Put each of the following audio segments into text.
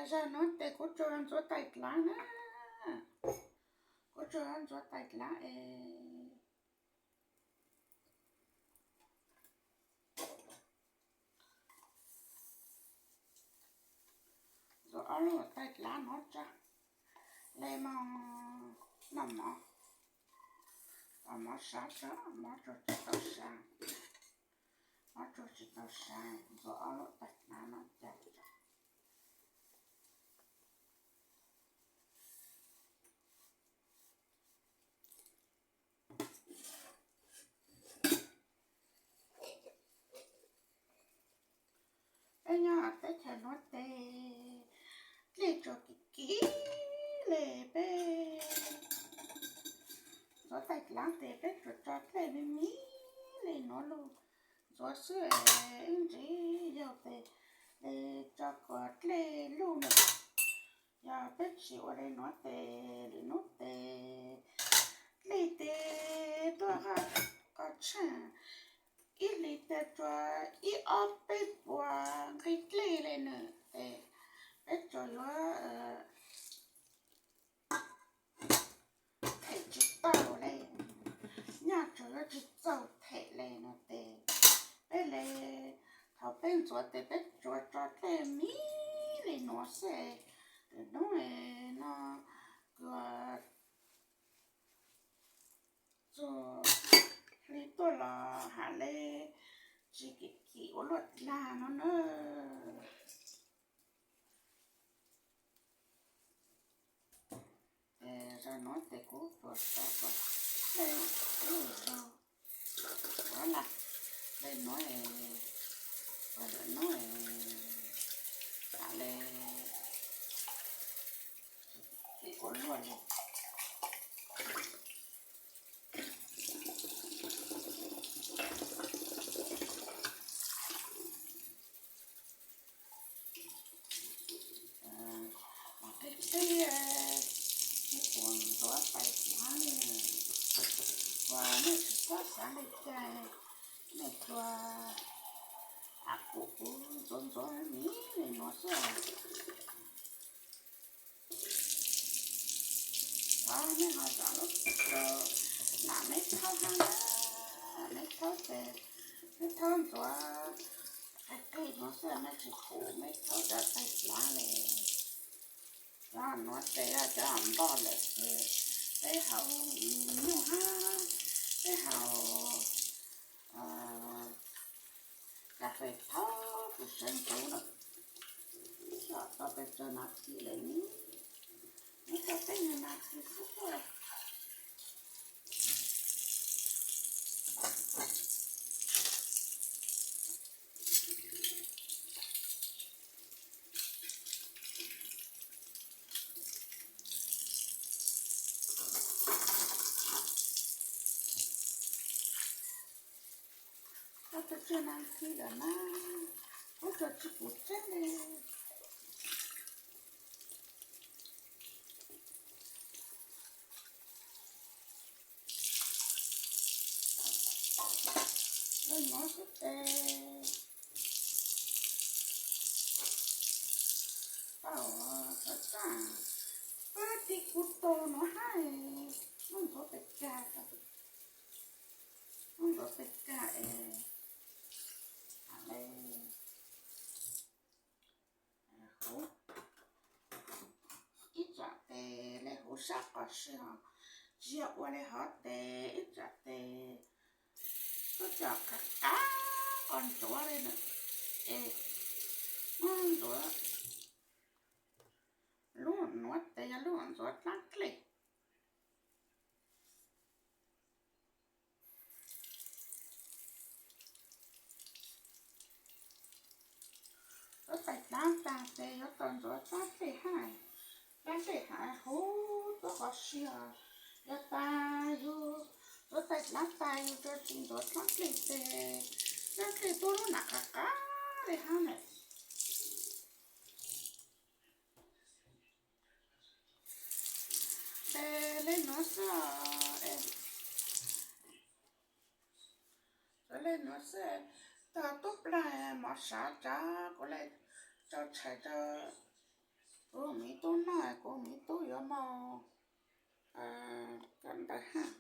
Zaj nuav tes kuv tsuas ntxuav tais dlav na, kuv tsuas ntxuav tais dlav es ntxuav ob lub tais dlav no tso. Le mov, noj mov, mov sav tso, mov tsuas tsis tau sav, mov tsuas tsis tau sav, ntxuav ob lub tais dlav no tso. Peb nyob teb chaws nuav tes dlej tsuas kim kim le, peb ntxuav tais dlav tes peb tsuas tso dlej me me le nuav lug ntxuav xwb. Ib ntsis yog tes tso kom dlej luj na. Yog peb tsis ua le nuav tes lwm nub tes dlej tes tuaj qhov tshaaj ib hlis tes tsuas ib ob peb puas nqi dlej le na. Tes peb tsuas yuav them tsis tau le, nyaj tsuas yuav tsis txaus them le no tes peb le, thaum peb ntxuav tes peb tsuas tso dlej me le nuav xwb. Lwm nub no kuas txug hli tuaj los has le tsis kim kim ua luaj dlag no na. Zag nuav tes kuv tsuas tso kom dlej luj zog, ua le nuav, ua le nuav, le ua luaj le. Mas peb peb tsis pum ntxuav tais dlav ne, uas nej tsis txhob xav li cas, nej tsuas a kuv kuv ntxuav ntxuav miv li nuav xwb. Thov nej ho zam lub txim rau nam meb thaub hab na, meb thaub tes meb thaub ntxuav qig qig nuav xwb, meb tsis pum meb thaub cov tais dlav le. Cov nuav tes yog cov npog lawm ces peb haus nyuj hab peb haus kas fes thaub kuv sawv ntxuv lawm. Tso tau pes tsawg nas this lawm ne, neb tau peb nyuag nas this xwb tuaj. Tau pes tsawg nas this lawm na, kuv tsuas tsis pum tseeb li. Lawv nuav xwb tes tau, tau tag, pab ti kuv tau nuav hab, muab ntxuav pes kag, muab ntxuav pes kag es le huv, ib tsam tes le huv sab qos sib ho, tsis yog ua le hov tes ib tsam tes kuj tso qab qab qos ntxuav le na. Es muab ntxuav lub nuav tes yog lub ntxuav dlaab dlej. Yuav tais dlaab taag tes yuav tau ntxuav dlaab dlej hab, dlaab dlej hab huv tuab qos sib ho. Yog tas yug ntxuav tais dlaab taag yug tsi ntxuav dlaab dlej tes dlaab dlej tuab lub nam qab qab le hab na. Tes le nuav xwb, tes le nuav xwb, tag tub plag mov sav tsa kuv le Tso tshais rau kuv me tub noj, kuv me tub yuav mus kawm ntawv hab,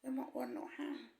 yuav mus ua num hab.